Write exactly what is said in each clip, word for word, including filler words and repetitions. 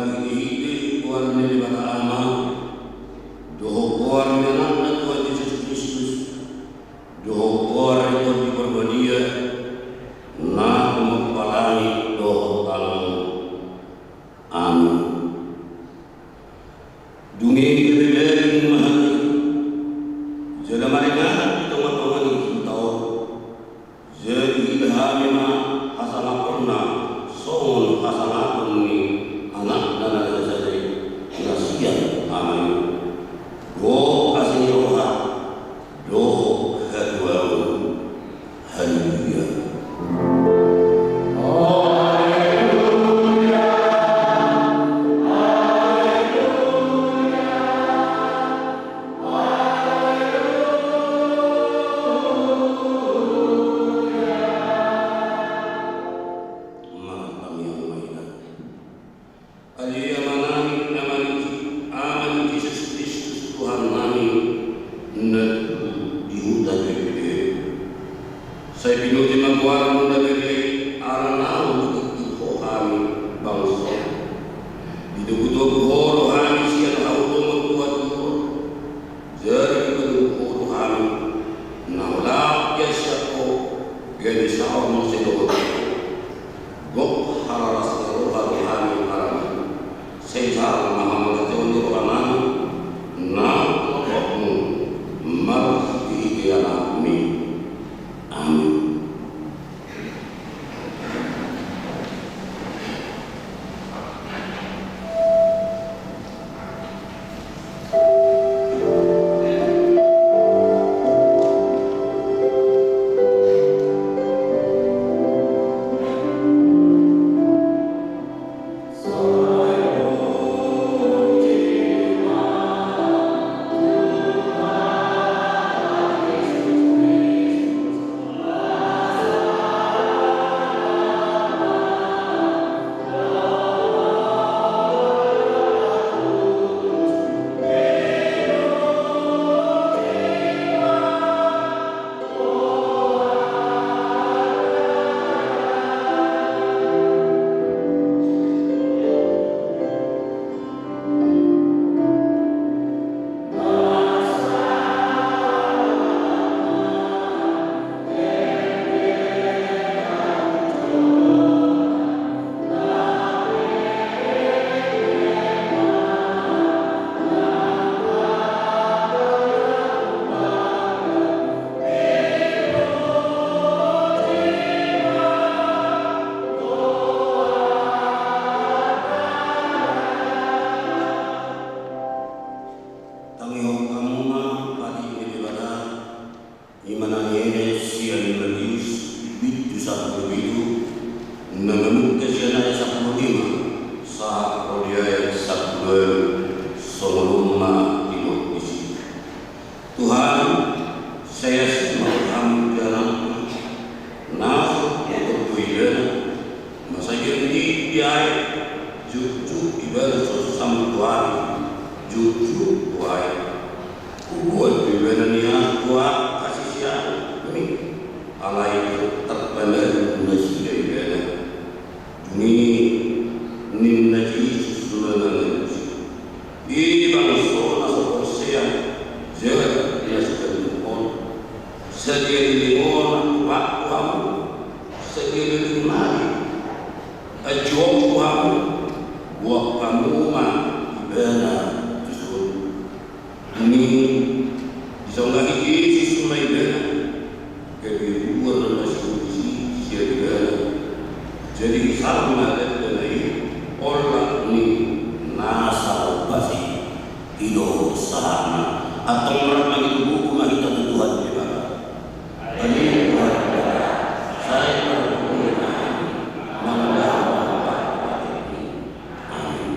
Marhitehite goar ni Debata Ama dohot goar ni Anakna Tuhan Jesus Kristus dohot goar ni Tondi Porbadia, na tumompa langit dohot tano. Amin. Dung i gabe daging ma hami, jala maringanan di tongatonga ni huta on. Jadi iba hami ma hasangaponna songon hasangapon ni Anakna na sasada i, na sian Ama i. Gok asi ni roha dohot hatuaon. Haleluya. Martangiang ma hita. Ale Amanami, Ama ni, Ama ni Jesus Kristus Tuhannami, na tubu di huta Betlehem. Sai pinuji ma goarmu na berre i, ala naung ditugtug Ho hami bangso. Ditogutogu Ho do hami sian hautongon tu hatuaon. Jadi dipadua Ho do hami, na holan sian Ho gabe saor muse dohot Ho. Gok hararas ni roha do hami harani. Sai jalo ma hamuliateon ni rohanami, na tu Ho marhitehite Anakmi. Amin. Tangihon hamu ma patik ni Debata. I ma na niende sian Mateus bindu sampulu pitu, na mamungka sian ayat sampulu lima sahat ro di ayat sampulu ualu, songon on ma didok disi. Tuhan, sai asi ma roham tu Anakku, na so hutompa ibana, masa ia di, di ai, jotjot ibana so sampulu ari, jotjot tu ai. Hubuat do ibana nian tu angka siseanmi, alai tarpamadu nasida ibana. Dung i ninna Jesus ma mangalusi: I bangso na so porsea, jala na so ganup on. Sadia leleng on ampakku hamu, sadia leleng nari anjuongku hamu, boan hamu ma ibana tuson. Dung i disonggahi Jesus ma ibana, gabe ruar ma si Polisi sian ibana. Jadi isal ma dendana i olat ni na salopas i. I do sahatna. Antong rap ma di tubuku ma hita tu Tuhan Debata. Amin. Tuhan Debata, sai parpudi ma hami, mangulahon ma hami. Amin.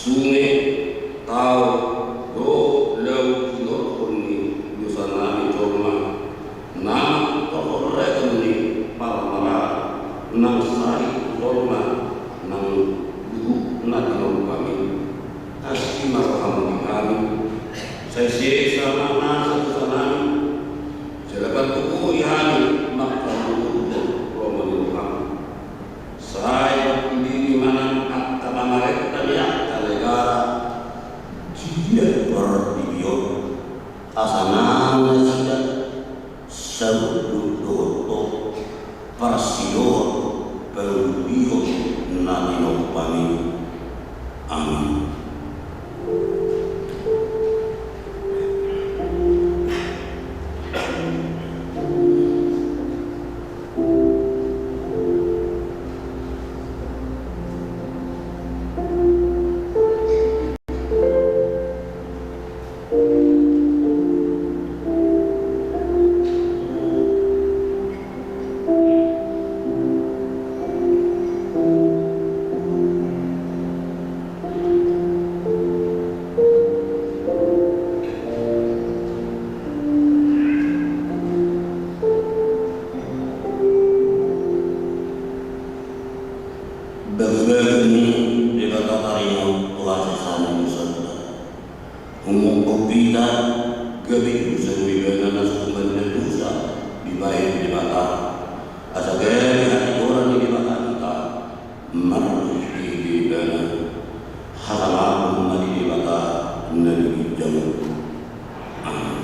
Sunge tao do laho hinorhon ni dosanami jolma, na mangkorhon ragam ni parmaraan nang sai tu jolma nang luhutna tinompami. Asi ma roham di hami, sai sesa ma nasa dosanami, jala pantubuhi hami mangkaluhut lomo ni roham. Sai patuduhon ma nang angka pamarenta ni angka negara di portibi on, asa nang nasida saluhut dohot parsidohot panguduhon na tinompami. Amin. Bagabaga ni Debata taringot tu hasesaan ni dosanta. Humophop hita gabe ulos ni Ibana na so tumanda dosa dibahen Debata, asa gabe hatigoran ni Debata hita marhite Ibana. Hasalamon ma di Debata na di ginjang on. Amin.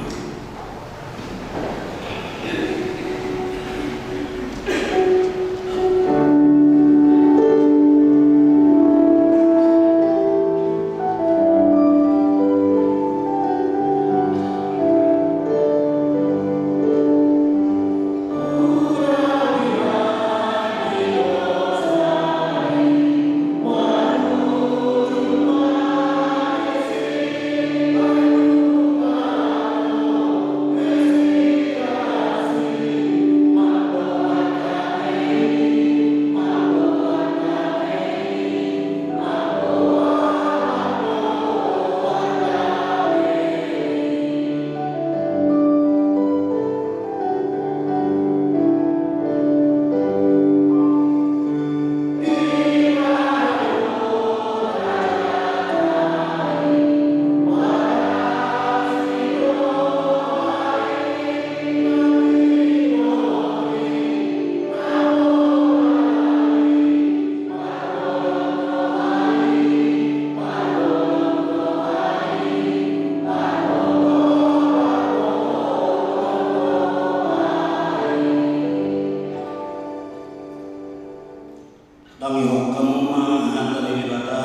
Tangihon hamu ma hata ni Debata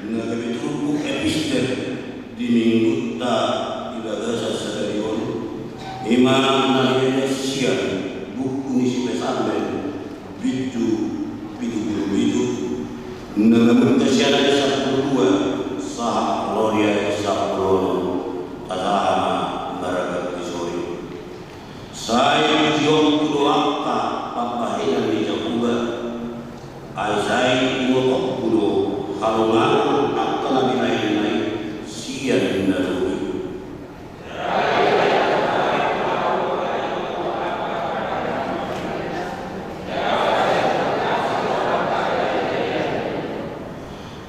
na gabe turpuk epistel di minggunta di bagasan sadari on, i ma na nibaen sian buku ni si Psalmen, bindu pitu pulu pitu, na mamungka sian ayat sampulu dua sahat ro di ayat sampulu onom. Tajaha ma marga di sori. Sai pujionku do angka pambahenan ni Jahowa, ai sai ibotoonku do halongangan angka na binahenna i sian na dongani.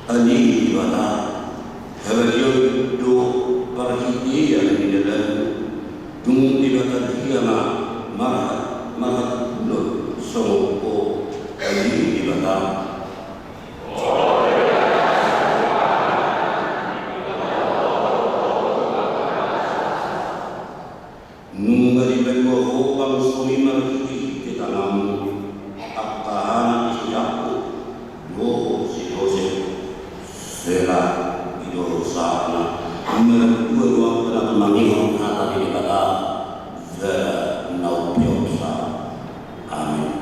Ale Debata, habadiaon do parhitean ni dalanmu, dung Debata dia ma marha-, marhatungkulan songon Ho, ale Debata. Nunga dipalua Ho bangsomi marhitehite tanganmu, angka anak ni si Jakkob dohot si Josep, Sela, di dolok sahatna. Martua do angka na tumangihon hata ni Debata jala na umpeopsa. Amin.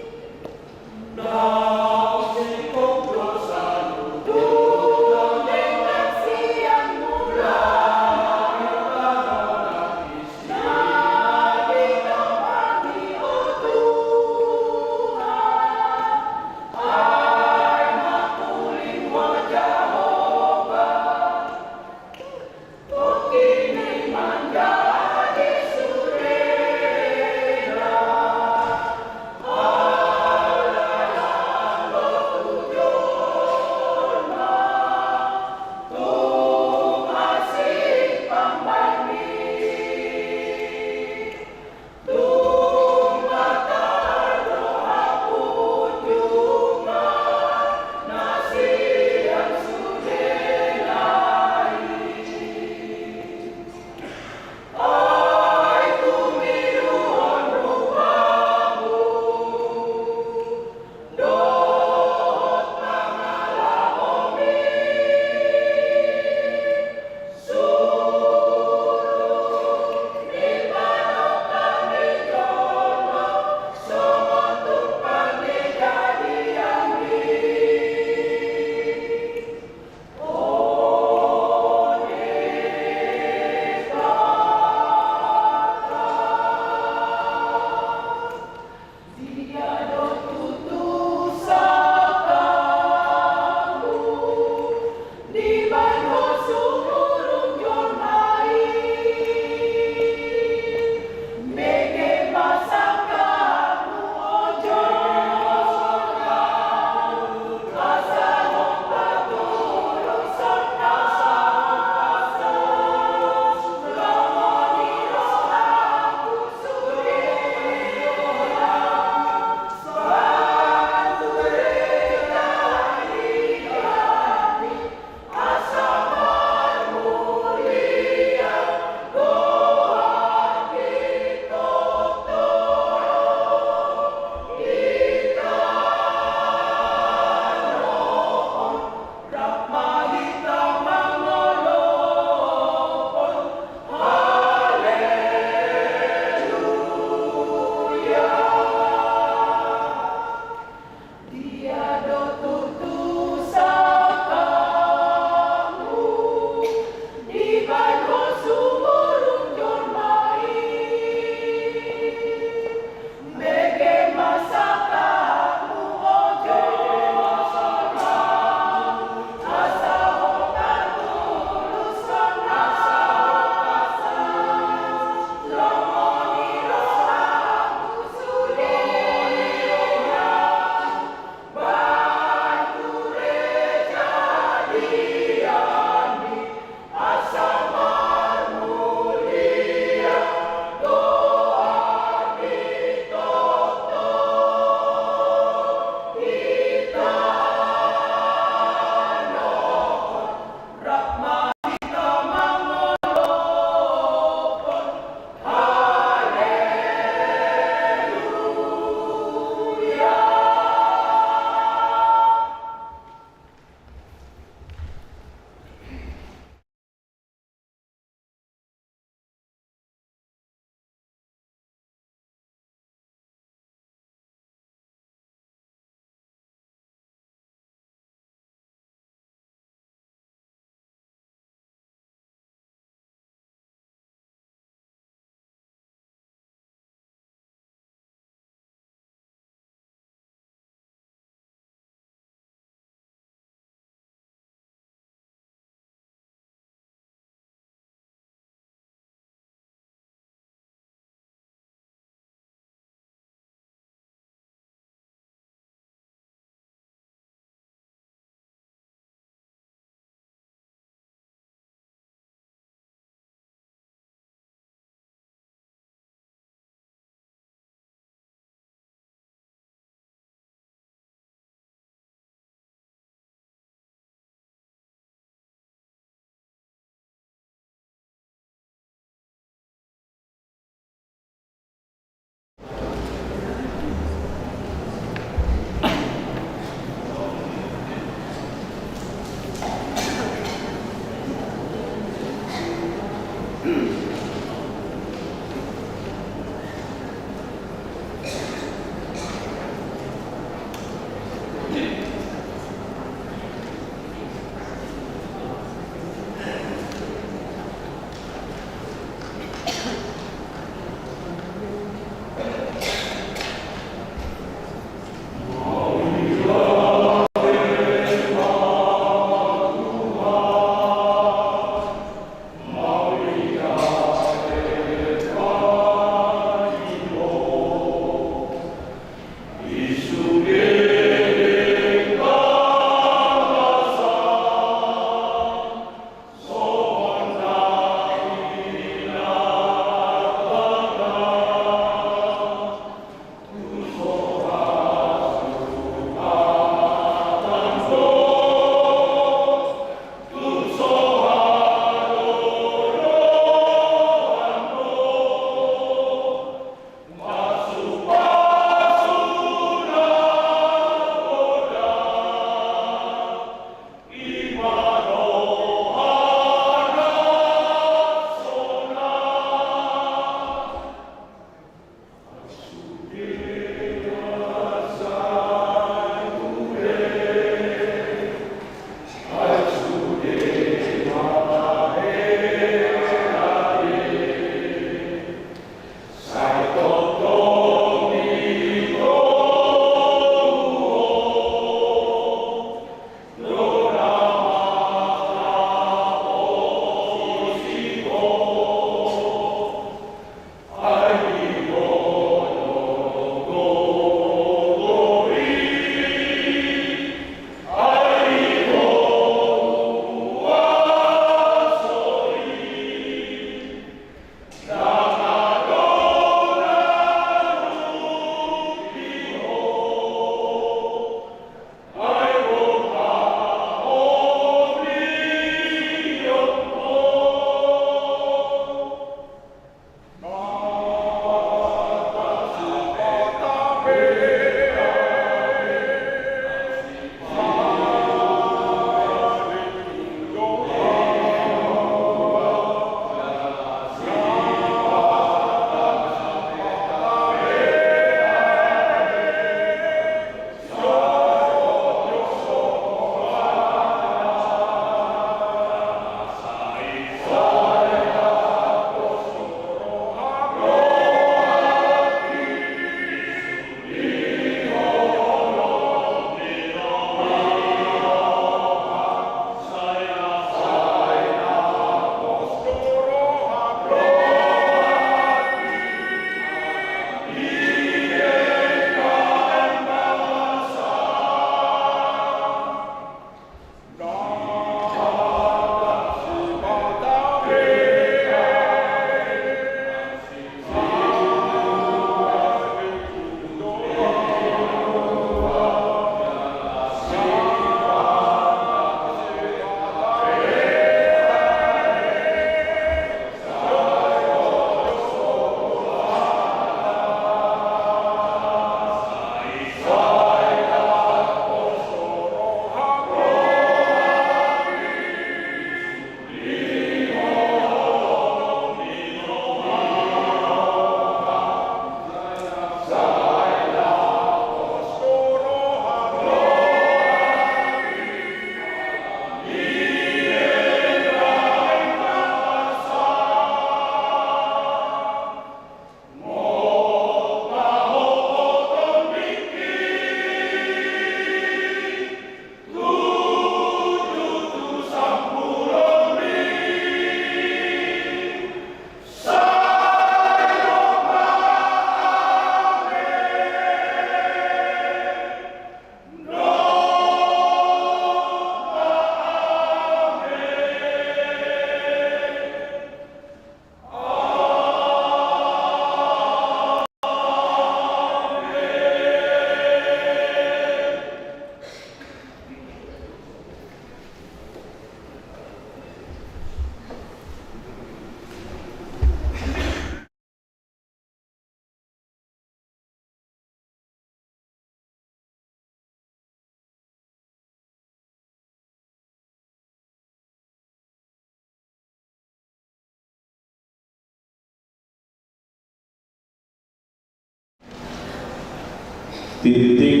Tintin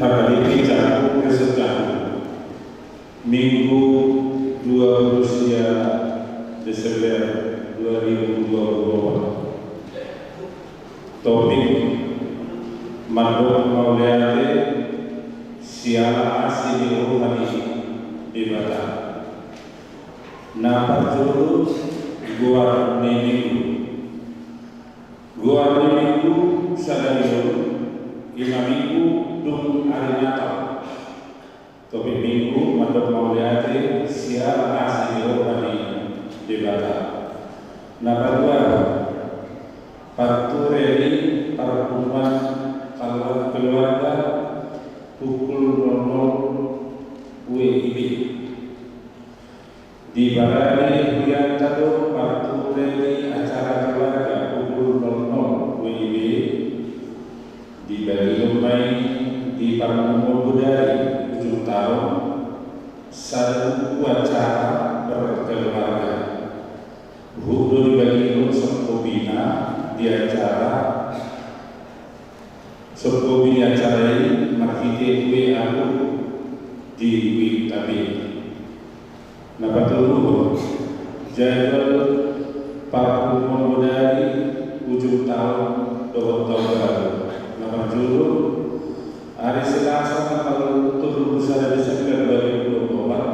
hatarinting jabu kesejahan. Minggu dua puluh sia Desember dua ribu dua puluh dua. Topik: Mandok mauliate siala asi ni roha ni Debata. Na parjolo, goar ni Minggu. Goar ni Minggu sadari on ima Minggu dung ari Natal. Topik Minggu: Mandok mauliate siala asi ni roha ni Debata. Na paduahon, parture ni parpunguan kal-, keluarga pukul nol nol W I B. Diparade hurianta do parture ni acara keluarga pukul nol nol W I B. Dibagihon ma i di parpunguan bodari ujung taon sada buku acara berkeluarga. Huhut do dibagihon songkopina di acara, songkopi ni acara i marhite W A group di WhatsApp. Na patoluhon, jadwal parpunguan bodari ujung taon dohot taon baru. Na parjolo, ari Selasa tanggal tolu pulu sada Desember dua ribu dua pulu opat,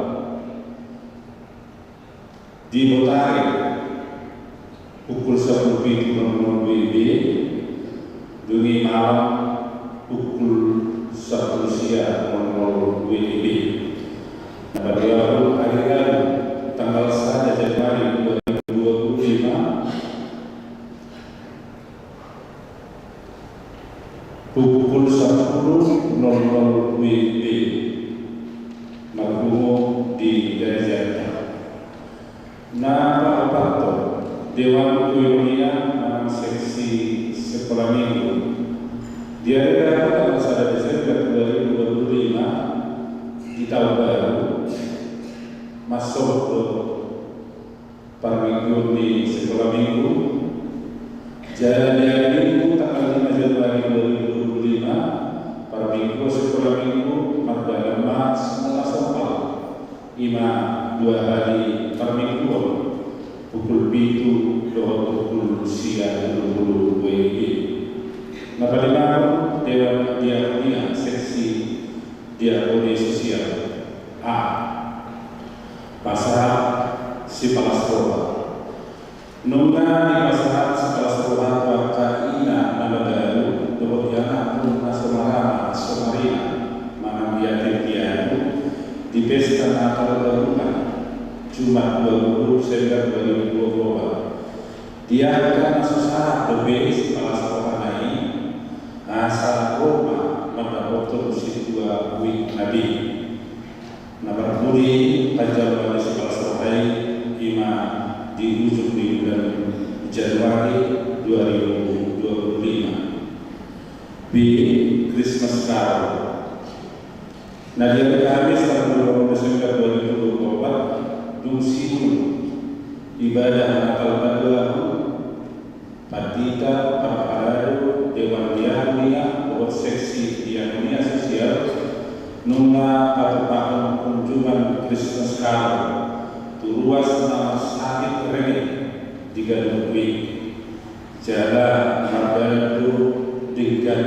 di Botari pukul sampulu pitu nol nol W I B, dung i malam pukul sampulu sia nol nol W I B. Na paduahon, ari Rabu tanggal sada Januari dua ribu dua puluh lima, pukul sampulu nol nol W I B, marpungu di Garijatta. Na paopathon, Dewan Koinonia manang Seksi Sekolah Minggu. Di ari Rabu tanggal sada Desember dua ribu dua puluh lima, di taon baru, masuk do parmingguon ni Sekolah Minggu. Jala di ari Minggu tanggal lima Januari dua ribu dua puluh lima, parmingguon Sekolah Minggu mardalan ma songon na somal, ima dua hali parmingguon, pukul pitu dohot pukul sia tolu pulu W I B. Na palimahon, Dewan Diakonia Seksi Diakonia Sosial. A. Pasahat sipalas roha. Nunga dipasahat sipalas roha tu angka ina na mardalan dohot ianakhon na so marama so marina manang yatim piatu di pesta Natal gabungan, Jumat dua pulu Desember dua ribu dua pulu opat. Di angka na so sahat dope sipalas rohana i, asa ro ma mandapothon sintua wijk na be. Na parpudi panjaloan ni sipalas roha i ima di ujung ni bulan Januari dua ribu dua puluh lima. B. Christmas Carol. Na di ari Kamis tanggal dua pulu Desember dua ribu dua pulu opat, dung sidung ibadah Natal paduahon, pandita, parhalado, Dewan Diakonia dohot Seksi Diakonia Sosial nunga patupahon kunjungan Christmas Carol tu ruas na marsahit rene di ganup wijk. Jala mardalan do denggan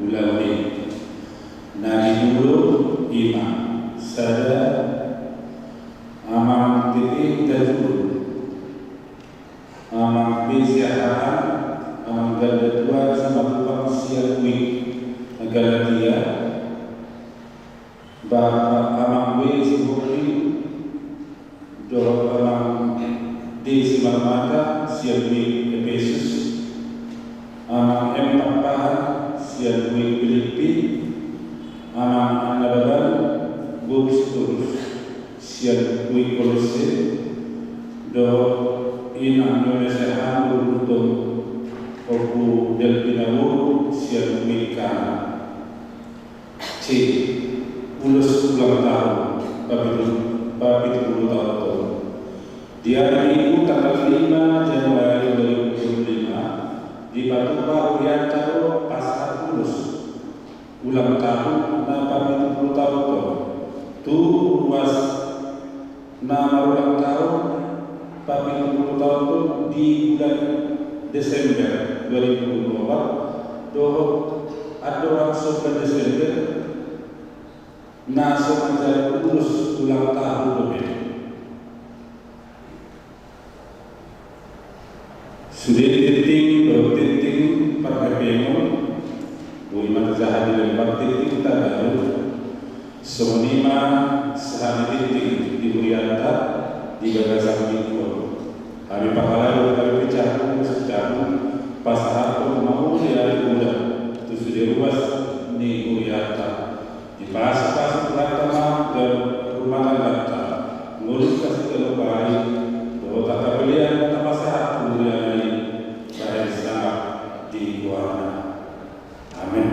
ulaon i. Na di jolo ima sada Amang T T Hutajulu, Amang B Siahaan, Amang Ganda Tua Simatupang sian wijk Galatia, Bapak Amang W Sihombing, dohot Amang D Simarmata sian wijk Epesus, Amang M Pakpahan sian wijk Pilippi, Amang Anna Baban Bogus Turus sian wijk Kolosse, dohot Inang Nyonya Siahaan, Guru Gultom, Ompu Delpina Boru sian wijk Kana. C. Ulos ulang tahun papitu, papitu pulu taon. Di ari Minggu tanggal lima Januari dua ribu dua puluh lima, dipatupa hurianta do pasahat ulos ulang tahun na parpitu pulu taon on. Tu ruas na marulang tahun parpitu pulu taon on di bulan Desember dua ribu dua puluh empat, dohot andorang so bulan Desember na so manjadi ulos ulang tahun dope. Sude di tingting dohot tingting parhapeon, boi ma tajaha di lembang tingting Tagalog. Songon i ma sahat ni tingting di hurianta di bagasan minggu on. Hami pangalaho, hami picahun, picahun pasahathon mangolu ni ari Bulan tu sude ruas ni hurianta. Dipasupasu Tuhanta ma ganup rumah tangganta, ngolus sasintongna pari, dohot angka pelean na tapasahat tu huriana i, bahen sangap di goarna. Amen.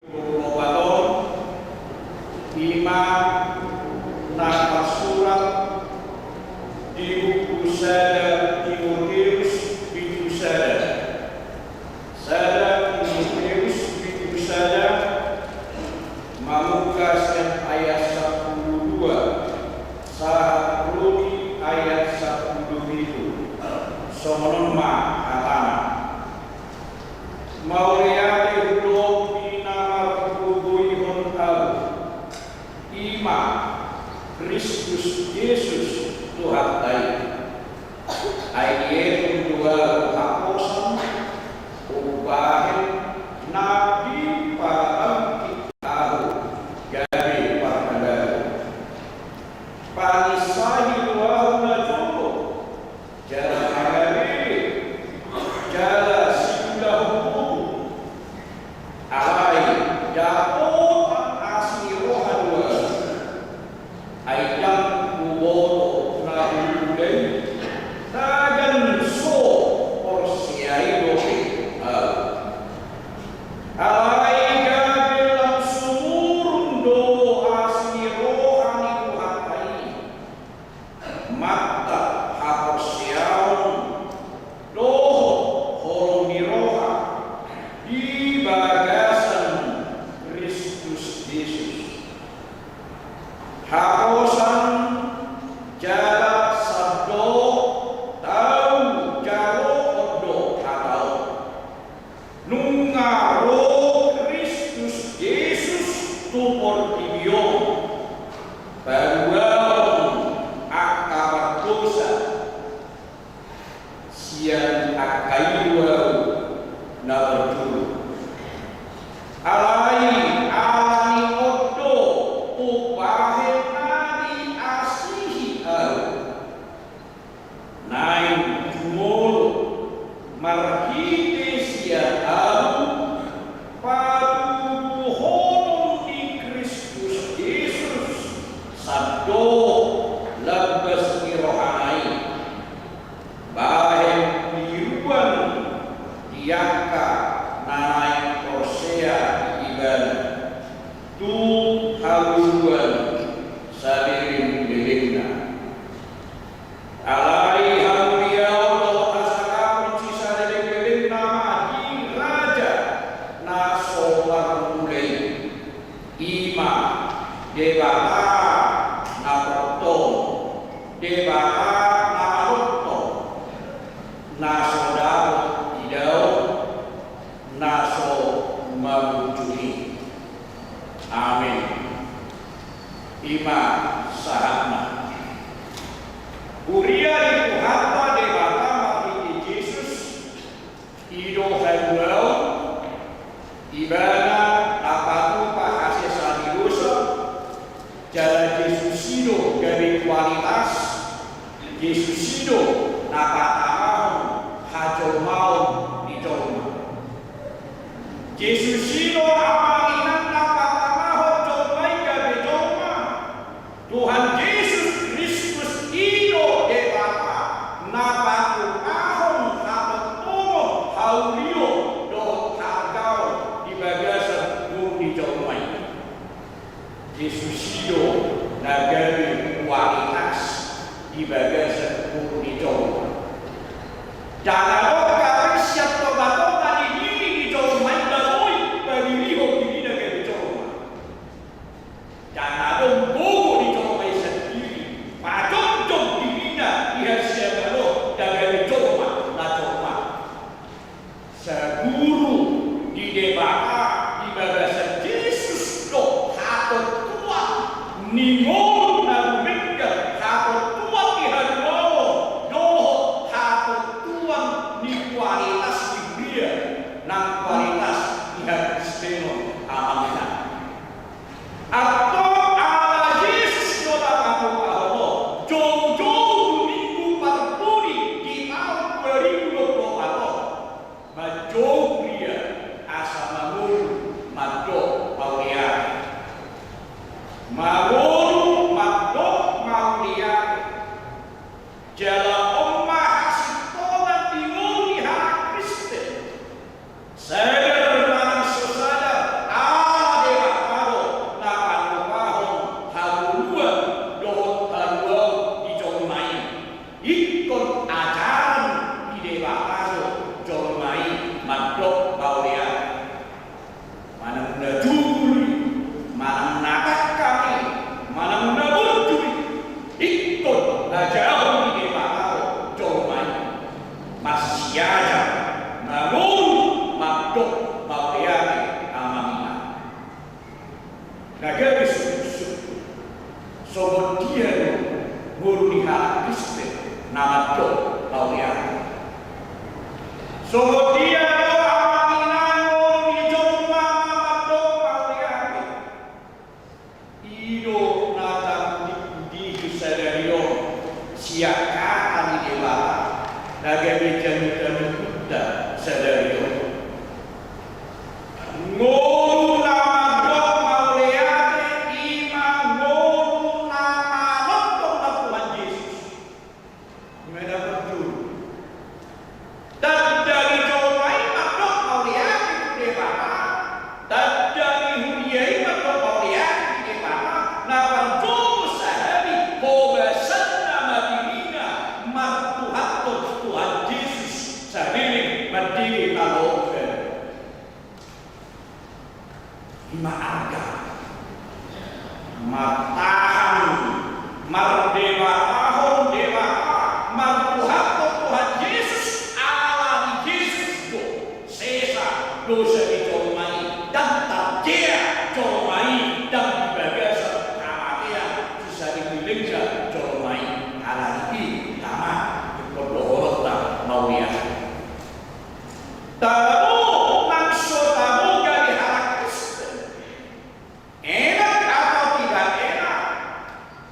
Paton, ima na tarsurat di buku sada Timoteus bindu sada. Sada Timoteus bindu sada, mamungka sian ayat sampulu dua sahat ro di ayat sampulu pitu. Songon on ma hatana. Mauliate hudok di na margogoihon ahu, ima Kristus Jesus Tuhanta i. Ai dietong do ahu haposan, umbahen na dipabangkit ahu gabe parhalado. Panginsahi do ahu na jolo, jala mangabele, jala siulahon boru. Alai dapotan asi ni roha do ahu. Ai ndang huboto na huula i, tagan so porsea i dope ahu. Alai gabe lam sumurung do asi ni roha ni Tuhanta i. Mantap haporseaon dohot holong ni roha di bagasan Kristus Jesus. Haposan jala sandok tau jaloon do hata on. Nunga ro Kristus Jesus tu portibi on, paluahon angka pardosa sian angka i do ahu na parjolo. Alai ala ni on do umbahen na diasihi ahu. Naeng jumolo marhite sian ahu patuduhonon ni Kristus Jesus sandok lambas ni rohana i, bahen tiruan di angka na naeng porsea di ibana tu haluaon saleleng-lelengna. Alai hamuliaon dohot hasangapon sisaleleng-lelengna ma di Raja na so marmula i, ima Debata na tongtong, Debata na manongtong, na so dapot idaon, na so mamunjungi. Amen. Ima sahatna. Huria ni Tuhanta Debata marhite Jesus, i do haluaon, ibana na patupa hasesaan ni dosa, jala Jesus i do gabe kualitas, Jesus i do na patamahon hajolmaon ni jolma. Jesus i do amang inang na patamahon jolma i gabe jolma. Tuhan Jesus Kristus i do Debata na patupahon hatongtongon, haulion dohot hargaon di bagasan ngolu ni jolma i. Jesus i do na gabe kualitas di bagasan ngolu ni jolma. Ndang adong hape sian tonga-tonga ni diri ni jolma i na boi padirion dirina gabe jolma. Ndang adong gogo ni jolma i sandiri pajongjong dirina di hasiangan on na gabe jolma na jolma. Saguru di Debata di bagasan Jesus do hatontuan ni ngolu na rumenggang, hatontuan ni haluaon dohot hatontuan ni kualitas di huria nang kualitas ni hakristenon, amang inang. Antong ala Jesus do na patupahon on, joujou tu minggu parpudi di taon dua ribu dua puluh empat on, manjou huria asa mangolu mandok mauliate. Mangolu Songon dia do ngolu ni halak Kristen na mandok mauliate? Songon dia do amang inang ngolu ni jolma na mandok mauliate? I do na tamutikmutiki sadari on sian hata ni Debata na gabe jamita ni hita sadari on. Ngolu na mandok mauliate i ma ngolu na manongtong na Tuhan Jesus. Ima na parjolo. Tanda ni jolma i mandok mauliate tu Debata, tanda ni huria i mandok mauliate tu Debata, na parjolo sahali hobasanna ma dirina martuhanhon Tuhan Jesus saleleng mandele halongan. Ima arga martahan mardebatahon Debata, martuhanhon Tuhan Jesus. Ala ni Jesus do sesa dosa ni jolma i, ndang tarjea jolma i, ndang di bagasan hamatean sisaleleng jolma i. Ala ni i, tama, ingkon dohononta mauliate. Tabo nang so tabo gabe halak Kristen, enak atau tidak enak,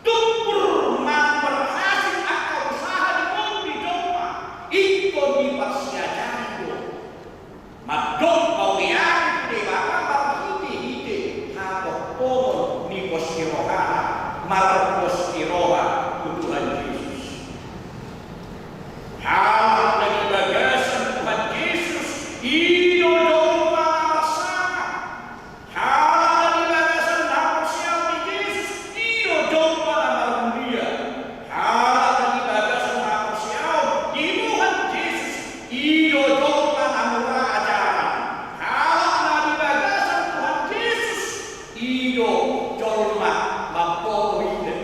tumpur manang berhasil angka usaha di ngolu ni jolma, ingkon diparsiajari do mandok mauliate tu Debata marhitehite hatongtongon ni pos ni rohana, marpos ni roha tu Tuhan Jesus. Halak na di bagasan Tuhan Jesus, i do jolma na marsangap. Halak na di bagasan haporseaon di Jesus, i do jolma na marmulia. Halak na di bagasan haporseaon di Tuhan Jesus, i do jolma na mura ajaran. Halak na di bagasan Tuhan Jesus, i do jolma mamboto ida.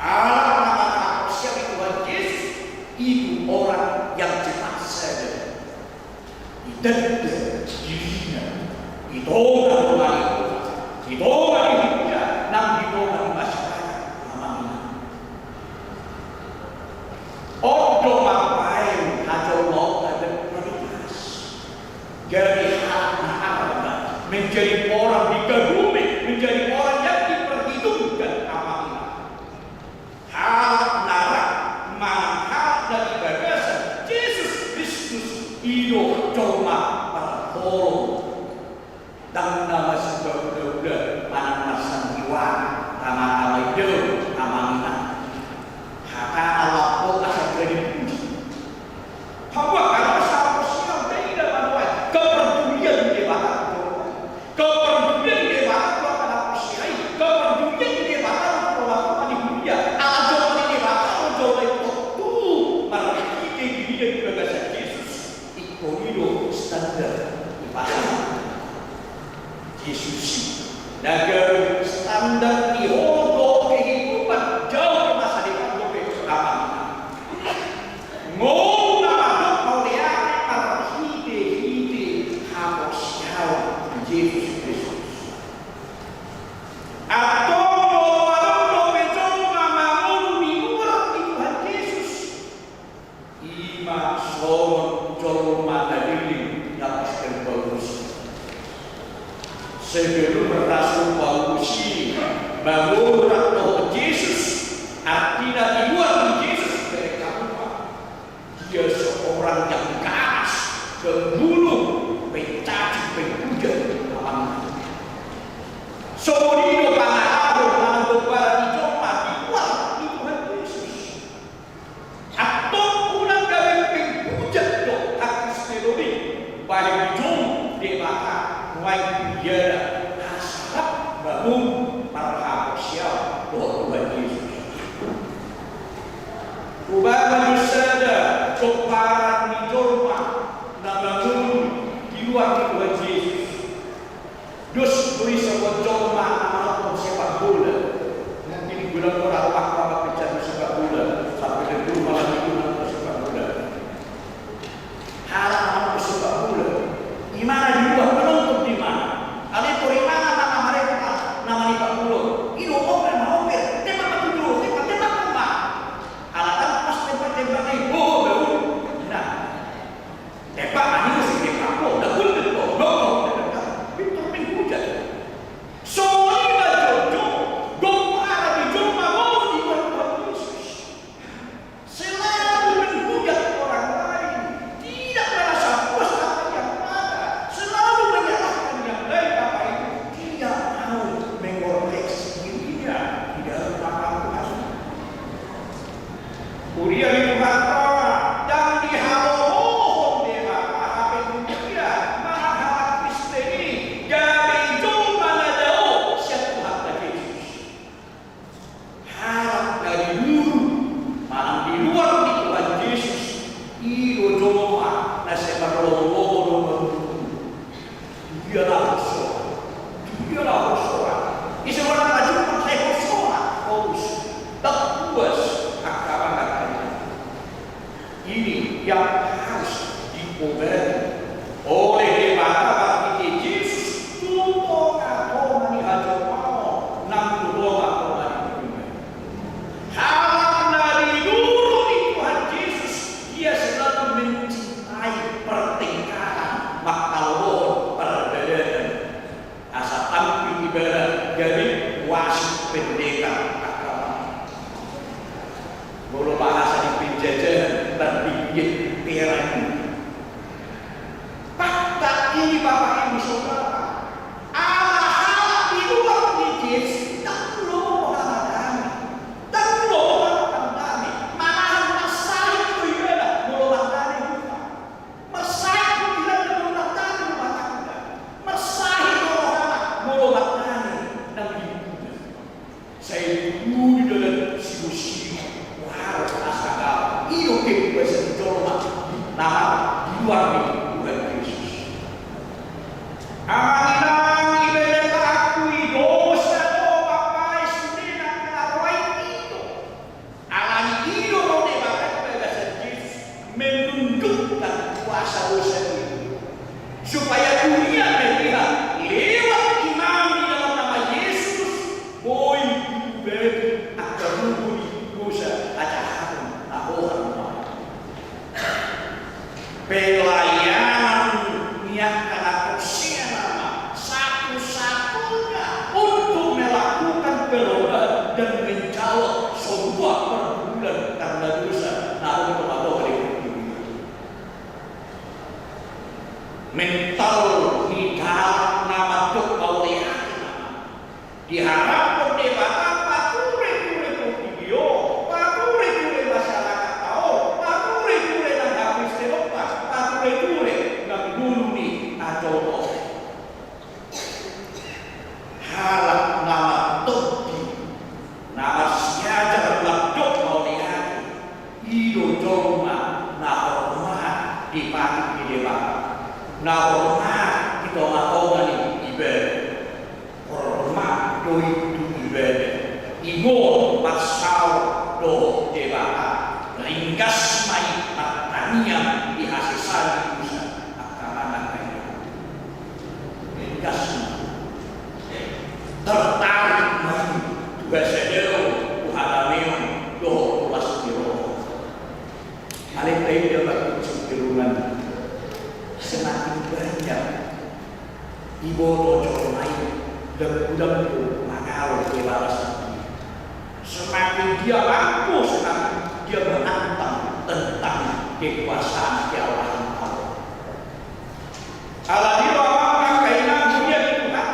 Halak na marhaporseaon di Tuhan Jesus, itu orang yang cepat sadar. Ditanda dirina di tonga ni roha, di tonga ni huria, nang di tonga ni masyarakat, amang inang. On do mambaen hajolmaon na gabe prioritas. Gabe halak na arga, menjadi orang dikagumi, menjadi orang yang diperhitungkan, amang inang. Halak na rap manang halak na di bagasan Jesus Kristus, i do jolma parholong. Ndang na masiula-ula manang marsandiwara, tama-tama i do, amang inang. Hata na lambok asa jadi puji. Hamu angka dongan sahaporseaon, taida ma nuaeng keperdulian ni Debata tu jolma i. Keperdulian ni Debata tu angka na porsea i. Keperdulian ni Debata tu jolma i, ala jolma ni Debata do jolma i, tontu marhite dirina di bagasan Jesus. Ingkon i do standar ni pasangan. Jesus i na gabe standar ni holong dohot kehidupan jauh di masa depan dope, amang inang. Ngolu na mandok mauliate marhite-hite haporseaon di Jesus Kristus. Antong molo adong dope jolma mangolu di luar ni Tuhan Jesus, i ma songon jolma na leleng na Apostel Paulus. Sebelum Rasul Paulus i mangolu rap dohot Jesus, artina di luar ni Jesus, berek hamu ma, dia seorang yang ganas, pembunuh, pencaci, penghujat, amang. Songon i do pangalaho manang gombaran ni jolma di luar ni Tuhan Jesus. Antong unang gabe penghujat do hakristenon i, bahen dijou Debata nuaeng tu dia, asa rap mangolu marhapos. Ibana gabe wasit pendekar agama. Molo bahasa di penjajahan, tarbingit perang. Fakta ini, Bapak Ibu Saudara, ala halak di luar ni Jesus, ndang lomo rohana dame. Ndang lomo rohana dame. Malahan marsahit do ibana molo ndang dame rumah. Marsahit do ibana molo ndang dame rumah tangga. Marsahit do rohana molo ndang dame nang lingkungan. Sai tubu do dalan sigo-sigo, muharep asa gau. I do kebebasan jolma na di luar ni Tuhan Jesus. Amang inang, ibebeta aku i dosa do mambahen sude nang na roa i, i do. Alani i do ro Debata di bagasan Jesus menundukkan kuasa dosa i. Supaya dunia melihat lewat iman di dalam nama Yesus, boi diubati angka ruhut ni dosa, hajahaton, na hohom. Pelayanan ni angka na porsea nama satu-satunya untuk melakukan perubahan dan menjawab semua pergumulan karena dosa na adong di tonga-tonga ni portibi. Mental ni halak na mandok mauliate nama. Diharapkan Debata pature-ture portibi on, pature-ture masyarakat on, pature-ture nang hakristenonta, pature-ture nang ngolu ni adopan. Halak na martondi, na marsiajar mandok mauliate, i do jolma na hormat di patik ni Debata, na hormat di tonga-tonga ni ibadah. Hormat do i tu ibadah, ingot marsaor dohot Debata, ringgas ma i martangiang di hasesaan ni dosa, angka amang, angka inang. Ringgas ma i. Tertarik ma i tu hasadaon, tu hadameon dohot tu las ni roha. Alai taida ma, tung songon i, semakin banyak diboto jolma i lembu-lembu mangalo Debata sendiri, semakin dia angkuh, semakin dia menantang tentang kekuasaan keallahan Allah. Alani i, amang, angka inang, huria ni Tuhan,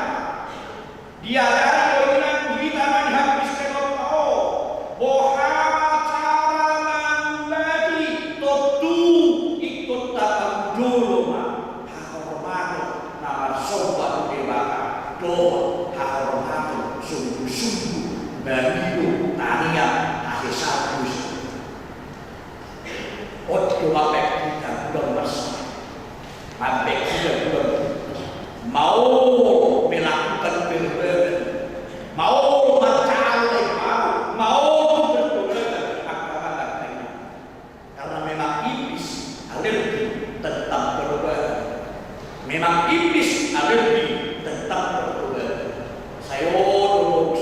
diajari do i nang tu hita nang hakristenonta on, boha ma cara mangulati, tontu ingkon taparjolo ma hahormaton na marsomba tu Debata dohot hahormaton sungguh-sungguh mangido tangiang hasesaan dosa. On do mambahen hita godang marsahat. Mambahen hita godang maol melakukan perubahan, maol manjalo na baru, maol tu pertobatan, angka amang, angka inang. Karena memang iblis alergi tentang perubahan. Memang iblis alergi tentang perubahan. Sai on do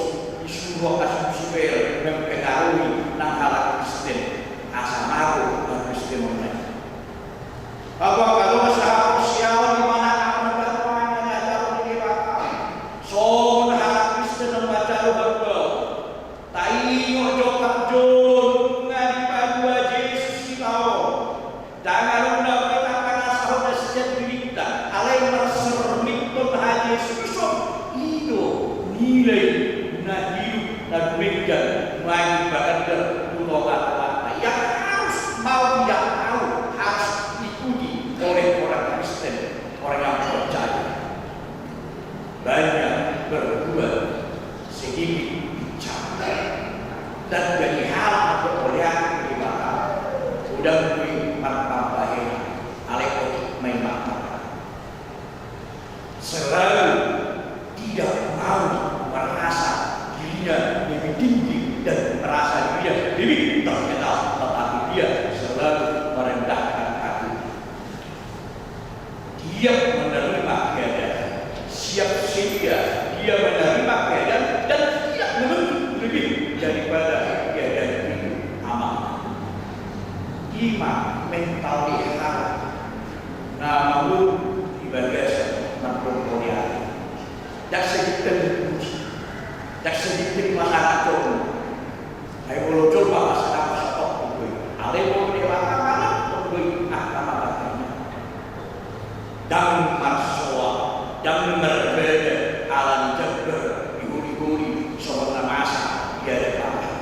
disuru angka si Lusifer mempengaruhi nang halak Kristen asa maro hakristenonta i. Angka dongan sahaporseaon, di mana angka parjolo na diajarhon ni Debata, songon halak Kristen na manjalo parjolo. Taingot jo parjolo nunga dipaboa Jesus hita on. Ndang adong na boi tapangasahon na sian dirinta, alai marsermithon hajesuson, i do nilai na hidup na dumenggan, nuaeng bagandar tu tonga-tonganta. Yang harus mau tidak mau harus diikuti oleh orang Kristen, orang yang percaya. Banyak berbuat, sedikit bicara. Dan jadi halak na peroleh Debata, godang do i marpambahenan, alai otik ma i marpambahenan. Selalu tidak mau merasa dirinya lebih tinggi dan merasa dirinya lebih terkenal, tetapi dia selalu merendahkan hati. Dia menerima keadaan, siap sedia dia menerima keadaan dan tidak menuntut lebih daripada dia Sedikit masyarakat. Ai molo jolma pasahat satopi do i. Alai molo Debata manang do i angka mata. Ndang marsoal, ndang marbada, ala ni jambar di holi-holi songon na masa di adat Batak.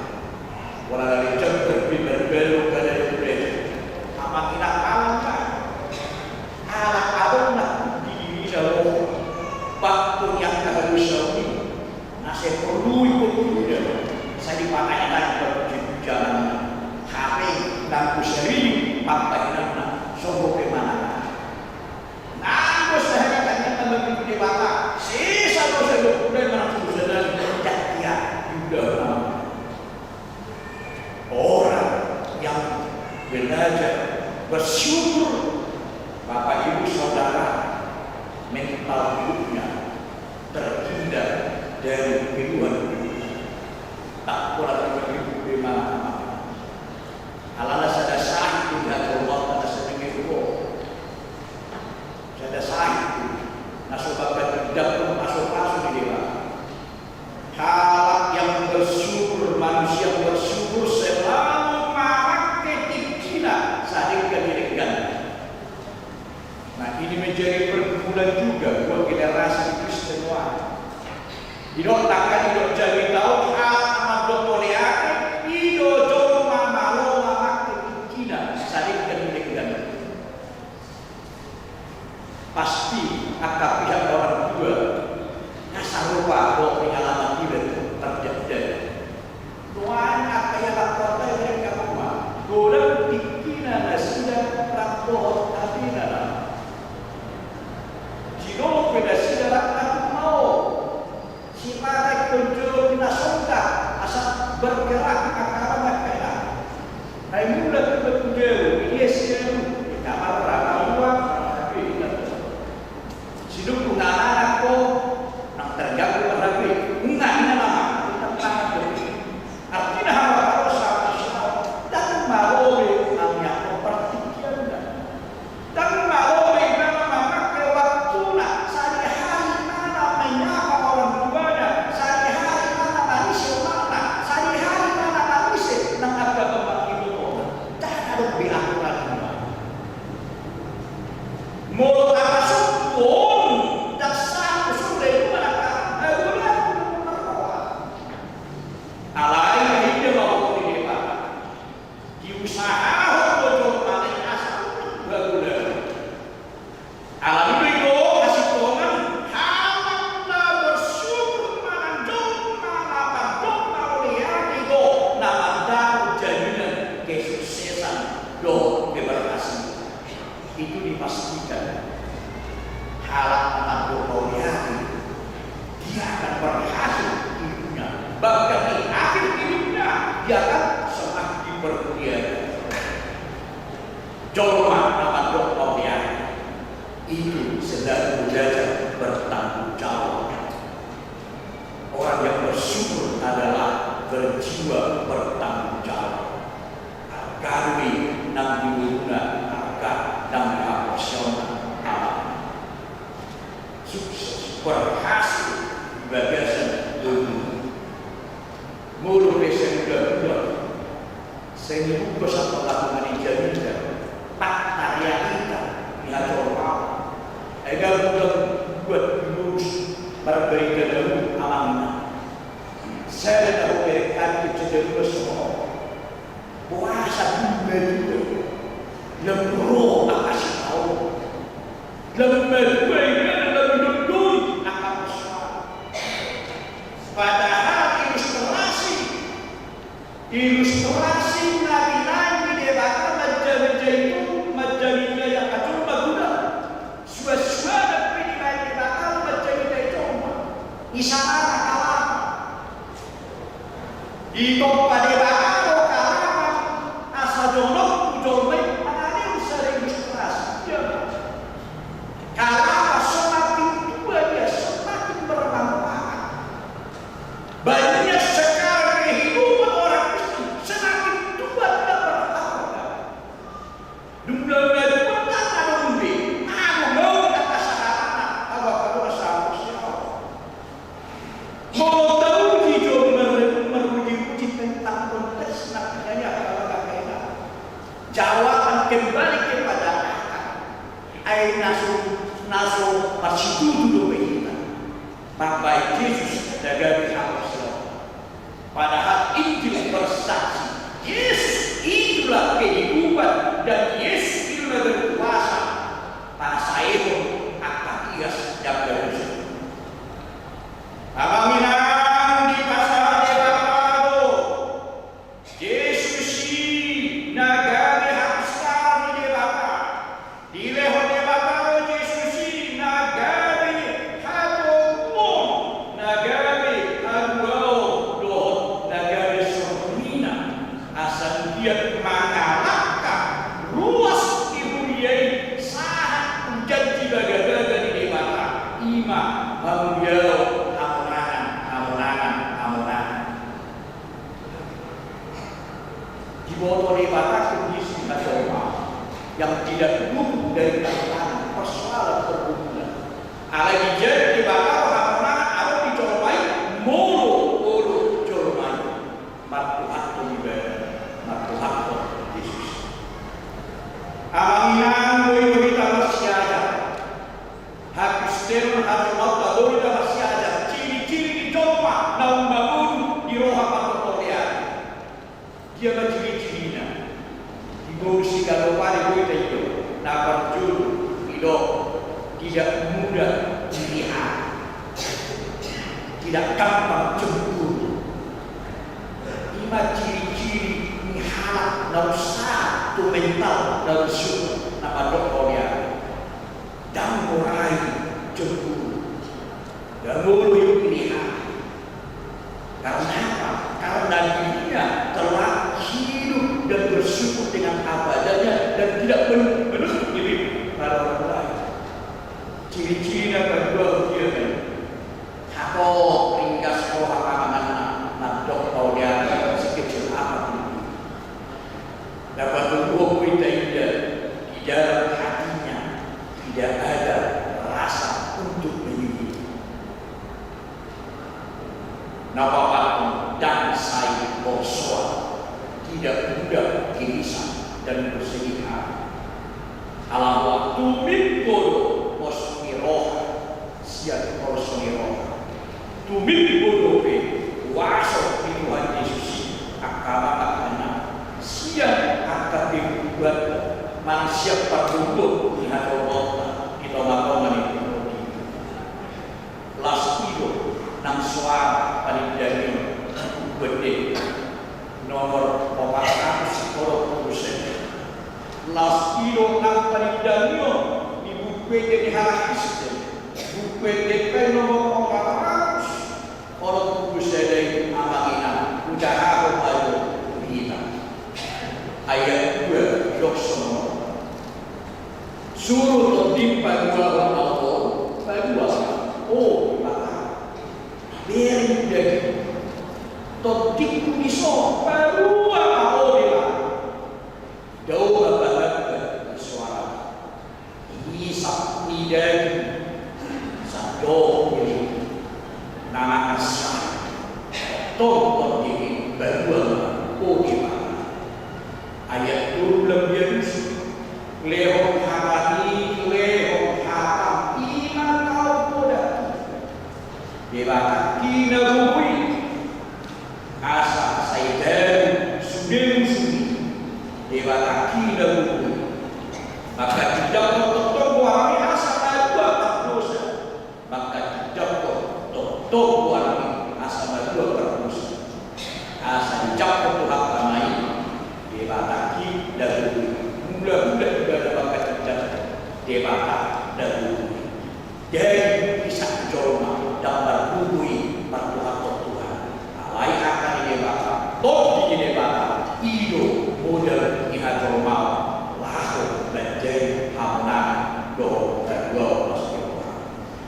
Pola na di jambar pe marbada, kada di bada. Amang inang, alana halak adong na di dirina ro, bakko ni angka halusaon i. Na sai porlu i porlu i da. Sai dipakai na di parpuji-pujian. Hape nanggo sering pambahenanna songon pe manang. Nanggo sehari tadi tambah pintu Debata. Sisa dosa dua puluh dan manang dosa dan jatian. Yuda. Orang yang belajar bersyukur, Bapak Ibu Saudara, mental hidupnya terhindar dari keluhan-keluhan. Tak pola terhibur di mana-mana. Alana sada sahit tu dia Allah, ada seneng itu. Sada sahit tu. Na so bakal tidak pun pasu-pasu di dewa. Halak yang bersyukur, manusia yang bersyukur selalu marangke tingkina sadenggan di denggan. Nah, ini menjadi pergumulan juga buat generasi Kristen wah. Didok tangkas, didok jamita on, halak na mandok mauliate, i do jolma na malo marangke tingkina sadenggan di denggan. Pasti angka pihak orang tua na sarupa dohot pengalaman i do terjadi. Nuaeng angka ia lakukan tadi dari kamu mah. Godang tingkina nasida rap dohot atina na. Jinope nasida rap na mau. Sipata ingkon jolo pinasongka asa bergerak angka anak kena. Ai mulak tu batu jauh, dia sialu, di kamar rama ruang, tapi ingat. Sidukun anak ko, nang terganggu rapi, nunga ina mama, tetap tangan. Artina hama barosa, siapa, dan marobe, nang yang mempertinggian. Ndang malo be ibana mamangke waktuna, sadihari mana menyapa orang tuanya, sadihari mana manise omakna, sadihari mana manise nang angka bambang hidupna. Ndang adong be aturan i. Molo tarasuk on, ndang salah sude mana ka, eh, udah, udah, udah, udah. Alai, dia mau di depan. Diusahahon do jolma na i asa unang baguna. Alani do i do hasintongan, halak na bersyukur manang jolma na mandok mauliate do na mandapot jaminan kesuksesan dohot keberhasilan. Itu dipastikan. Halak na mandok mauliate, dia akan berhasil hidupnya. Bahkan di akhir hidupnya, dia akan semakin dipermuliakan. Jolma na mandok mauliate, itu selalu belajar bertanggung jawab. Orang yang bersyukur adalah berjiwa bertanggung jawab. Arga do i nang di ngoluna, arga nang di haporseaonna. Sukses, berhasil di bagasan ngoluna. Molo pe sai muda-muda, sai dibuka sapa laku manajemenna, fakta realita di hajolmaon. Ai gabe buat dilurus marbarita dabu amangna. Sada na huberengkan tu jadwal songon on. Boasa dulu dulu. Lam ro apa sih kau? Lam dulu ini adalah hidup dulu. Apa persoalan? Padahal ilustrasi Ilustrasi na binaen ni Debata manjamija i, manjamija i angka jolma godang. Suan-suanan pe dibaen Debata manjamija i jolma. Misalna kalapa. Ditompa Debata do kalapa asa jonok tu jolma i, manang sada ilustrasi. Ia ma. Kalapa semakin tua dia semakin bermanfaat. Banyak sekali kehidupan orang Kristen semakin tua tidak berharga. Dung na tua ndang adong be, adong do angka sahalana, angka parumaen sahaporseaon. Molo tauji Situtu dope hita mambaen Jesus na gabe haporseaon. Padahal Injil bersaksi, Jesus itulah kehidupan dan Jesus itulah berkuasa pasaehon angka tias dan berdosa. Amang inang, dipasahat Debata do Jesus i na gabe haporseaon ni Debata. Dilehon Debata do Jesus i na gabe hatoguon, na gabe haluaon dohot na gabe sormina, asa anggiat mangalangka ruas ni huria i sahat tu janji bagabaga ni Debata, i ma hamuliaon hamonangan, hamonangan, hamonangan. Diboto Debata kondisi na jolma yang tidak luput dari tantangan persoalan pergumulan. Alai dijalo Debata do hamonangan adong di jolma i, molo, molo jolma i martuhathon ibana, martuhathon Jesus. Amang inang, boi do hita marsiajar. Hakristenon, hajolmaon, boi do hita marsiajar ciri-ciri ni jolma naung mangolu di roha mandok holong. Dia ma ciri-cirina? Di ngolu siganup ari boi taida. Na parjolo, didok, tidak mudah iri hati, tidak gampang cemburu. I ma ciri-ciri ni halak na rusak tu mental, na rusak, na mandok holong. Ndang molo i cemburu, ndang molo i iri hati. Karena apa? Karena dirinya telah hidup dan bersyukur dengan apa adanya dan tidak menuntut diri pada orang lain. Ciri-ciri na kedua dia kan, hako ringgas roha amanganna, mandok holong, sekecil apapun. Na patoluhon boi taida, di dalam hatinya tidak ada rasa untuk menyembah. Na paopathon, ndang sai borsoan, tidak mudah gelisah dan bersedih hati. Ala tumimbo do pos ni roha sian holso ni roha. Tumimbo dope huaso ni Tuhan Jesus i, angka amang, angka inang, sian angka pengorbanan manang sian pargumulan ni hajolmaonta di tonga-tonga ni portibi. Laos i do nang soara panindangion di Buku Ende nomor opat ratus onom pulu sada. Laos i do nang panindangion di Buku Ende ni halak Kristen, Buku Ende pe nomor opat ratus onom pulu sada i, amang inang, hujahahon ma jo tu hita. Ayat dua, didok songon on. Suru tondim paluahon ahu on, palua ma, o Debata. Bere daging, tondingku dison, palua ma, o Debata. Dao ma pangangga ni soarana. Hisap ni daging, sandok ni leleng, na mangasah, tongtong dengke, palua ma, o Debata. Ayat tolu, lam dialusi. Lehon hatam i, lehon hatam i ma taon poda. Debatangki na gogo i, asa sai talu sude musum i. Debatangki na gogo i, manghatindanghon tongtong goarmi asa malua pardosa. Manghatindanghon tongtong goarmi asa malua pardosa. Asa dijangkon Tuhanta ma i, Debatangki na gogo i. Mula-mula ibana manghatindanghon Debata na gogo i. Jadi, di saat jolma ndang margogo i martuhathon Tuhan. Alai angka ni Debata, tondi ni Debata, i do modal ni hajolmaon laho manjadi hamonangan dohot haluaon pos ni roha.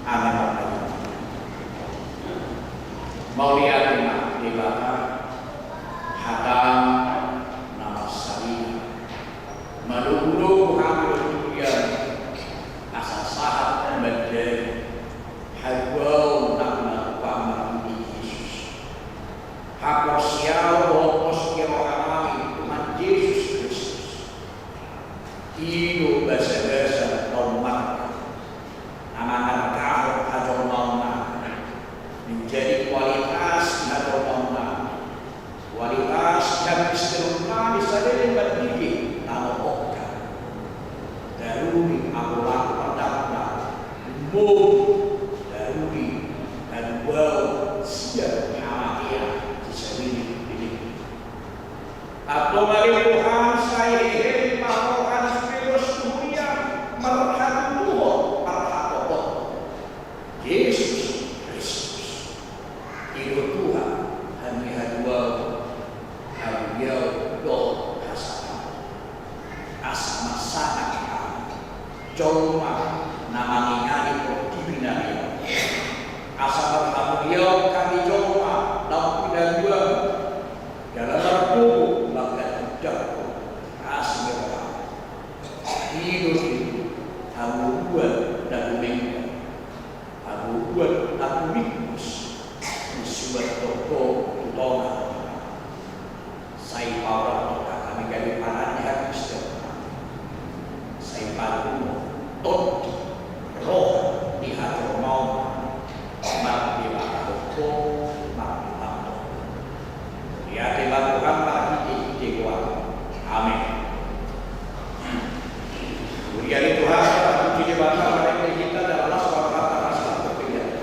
Amen. Mauliate ma Debata, hatam na marsarina. Manogunogu hami do tu Ho, asa sahat manjadi haluaon na pinatupa marhite Jesus. Haporseaon dohot pos ni roha nami Tuhan Jesus Kristus. I do basabasa na ummarga, na mangarga Habis terutama misalnya mandiri tano oka. Daruri aku laku pandapna. Mo daruri dan bau siap hamatia di selidik ini. Atau mari Tuhan sai hehe di pahohan sepedos tuhuria marhatutuhon marhatopot. Yesus Kristus. Ido Tuhan, hami haduan, halubiau dohot hasangapon. Asa marsangap hami, jolma na mangingani portibi na liat. Asa marhamuliaon hami jolma na pinaluan, dalan margogo mangganti dapot asi ni roha. Ido di halubiau na dumenggan. Halubiau na ringkot, disuan tongtong tu tonga. Sai paolat hami gabe pangan ni hakristen. Sai palumo tondi roha ni hajolmaon, mardebatahon Ho, mardebatahon Ho. Mauliate ma Tuhan marhitehite Ho. Amen. Mauliate Tuhan, marhitehite Debata marende hita dalam las marhata las marhitehite.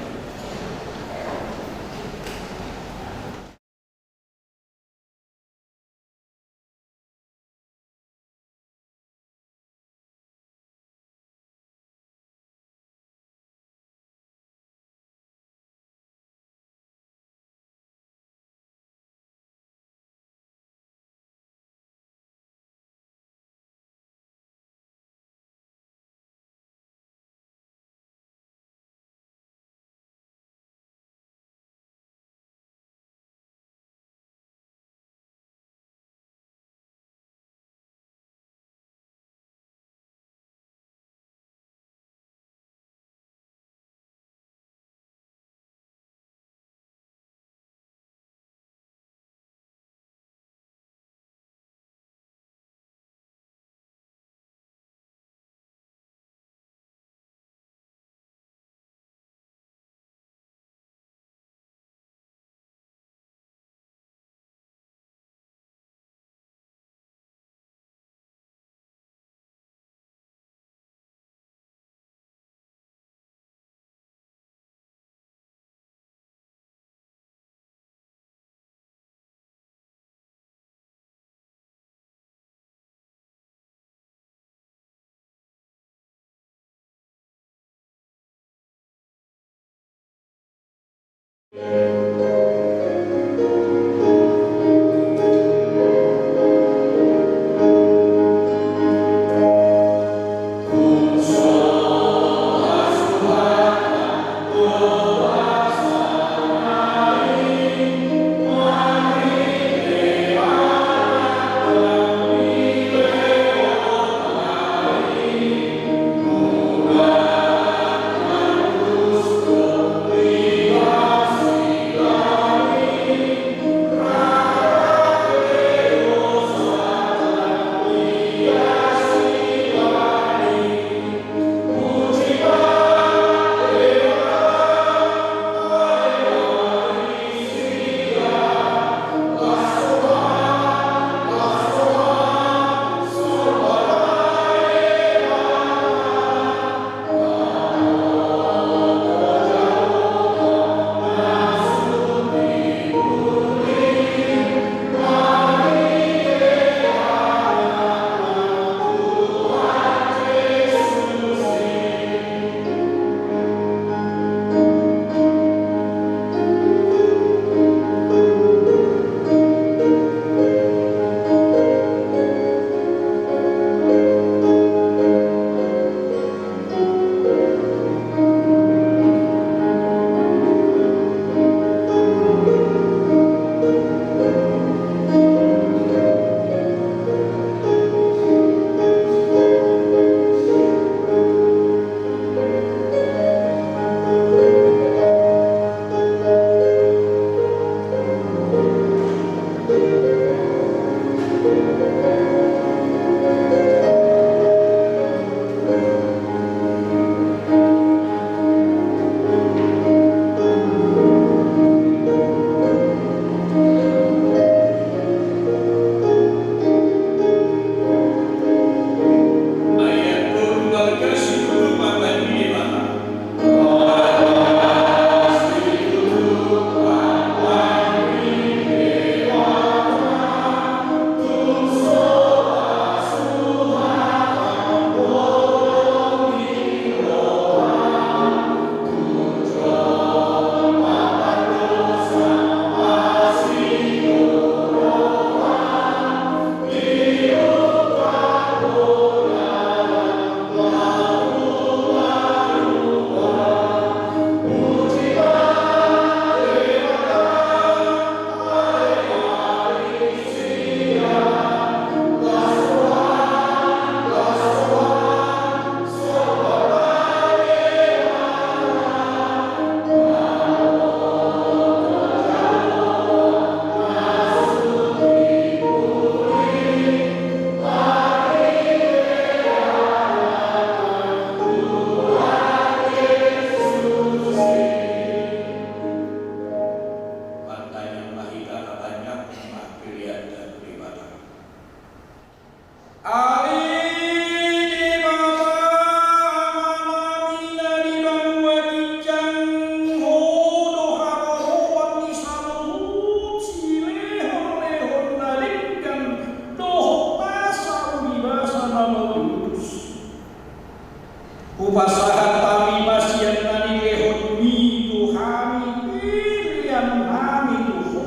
Pasahat hami ma sian na nilehonmi tu hami pelean nami tu Ho.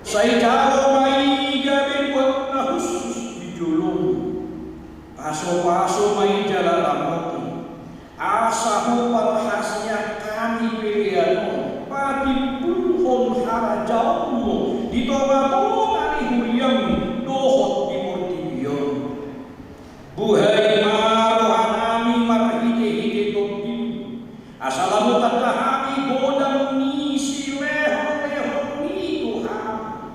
Sai jalo ma i gabe buat na hushus di jolomi. Pasupasu ma i jala ramoti, asa Ho parhaseang hami pelean on, patimbulhon harajaonmu di tongatonga ni huriam dohot di portibi on. Buhai ma rohanami marhitehite Tondim, asa lam tanda hami godang ni silehonlehonmi tu hami.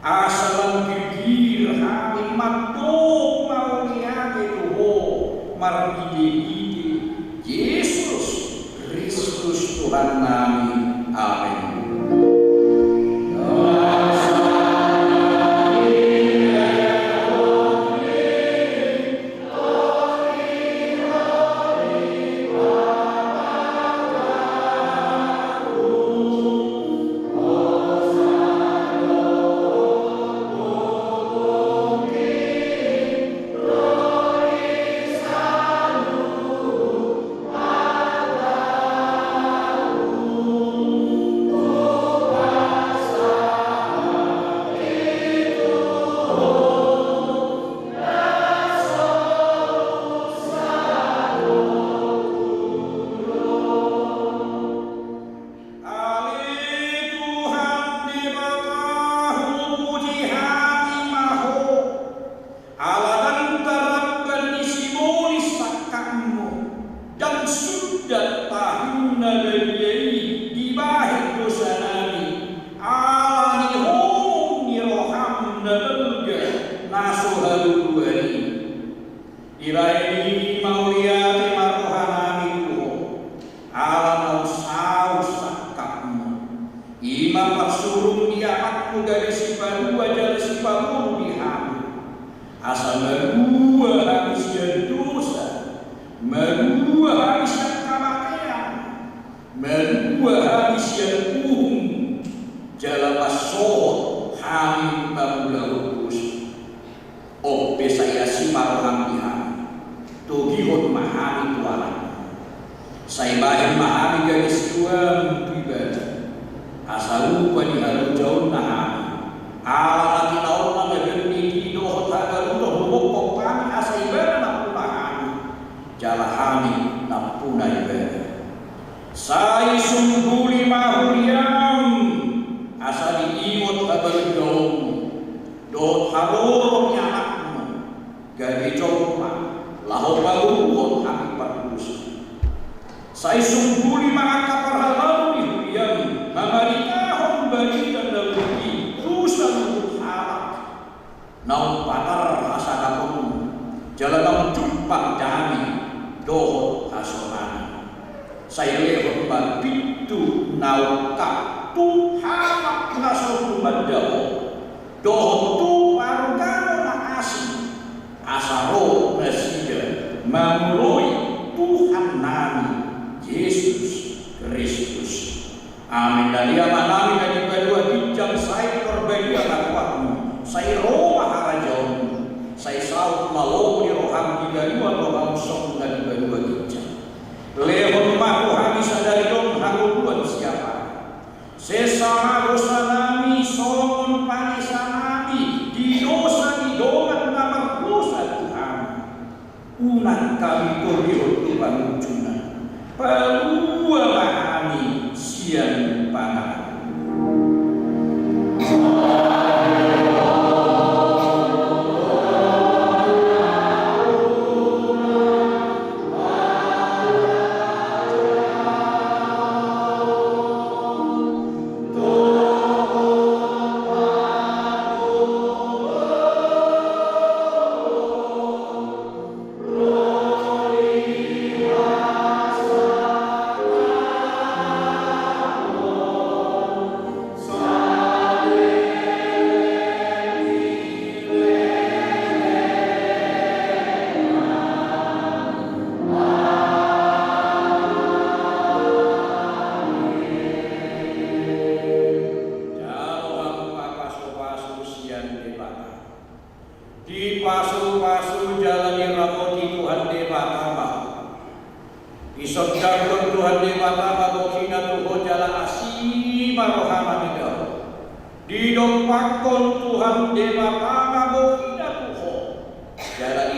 Asa lam girgir hami mandok mauliate tu Ho marhitehite Jesus Kristus Tuhannami. Amen. Ale Tuhan Debata, hupuji hami ma Ho, ala ndang taramban ni sibolis sangkapmu, ndang sundat tahirim na badia i dibahen dosanami, ala ni holong ni roham na balga na so halualuan i. Dirahe i mauliate ma rohanami tu Ho, ala naung saur sangkapmu. I ma parsurung ni anakmu gabe sipalua jala sipangolu di hami. Asa malua hami sian dosa, malua hami sian hamatean, malua hami sian uhum, jala mansohot hami mangulahon dosa. On pe sai asi ma roham di hami, togihon ma hami tu anakmu. Sai bahen ma hami gabe siuang tu Ibana, asa upa ni halojaonna hami, ala na tinaonna na berni di dohot hagaluton hubokkon hami, asa Ibana nampuna hami, jala hami nampuna Ibana. Sai sungguli ma huriam, asa diingot habalgaonmu dohot haroro ni anakmu, gabe jompa laho paboahon hami pardosa. Sai sungguli ma angka parhalado ni huriam mamaritahon barita na uli i tu saluhut halak. Naung patar hasadaponmu, jala naung jumpang dame dohot hasonangan. Sai lehon ma pintu na ungkap tu halak na so tumanda Ho, dohot tu pargalo na asing, asa ro nasida mangoloi Tuhannami Jesus Kristus. Amin. Dame ni Amanami na di banua ginjang, sai parbadia ma goarmu, sai ro ma harajaonmu, sai saut ma lomo ni roham di banua tonga on songon na di banua ginjang. Lehon ma tu hami sadari on hangoluan siapari. Sesa ma dosanami songon panesanami di dosa ni dongan na mardosa tu hami. Unang hami torihon tu pangunjunan. Palua ma hami sian pangago. Disondangkon Tuhan Debata ma bohina tu ho jala asi ma rohana mida ho. Didompakkon Tuhan Debata ma bohina tu ho jala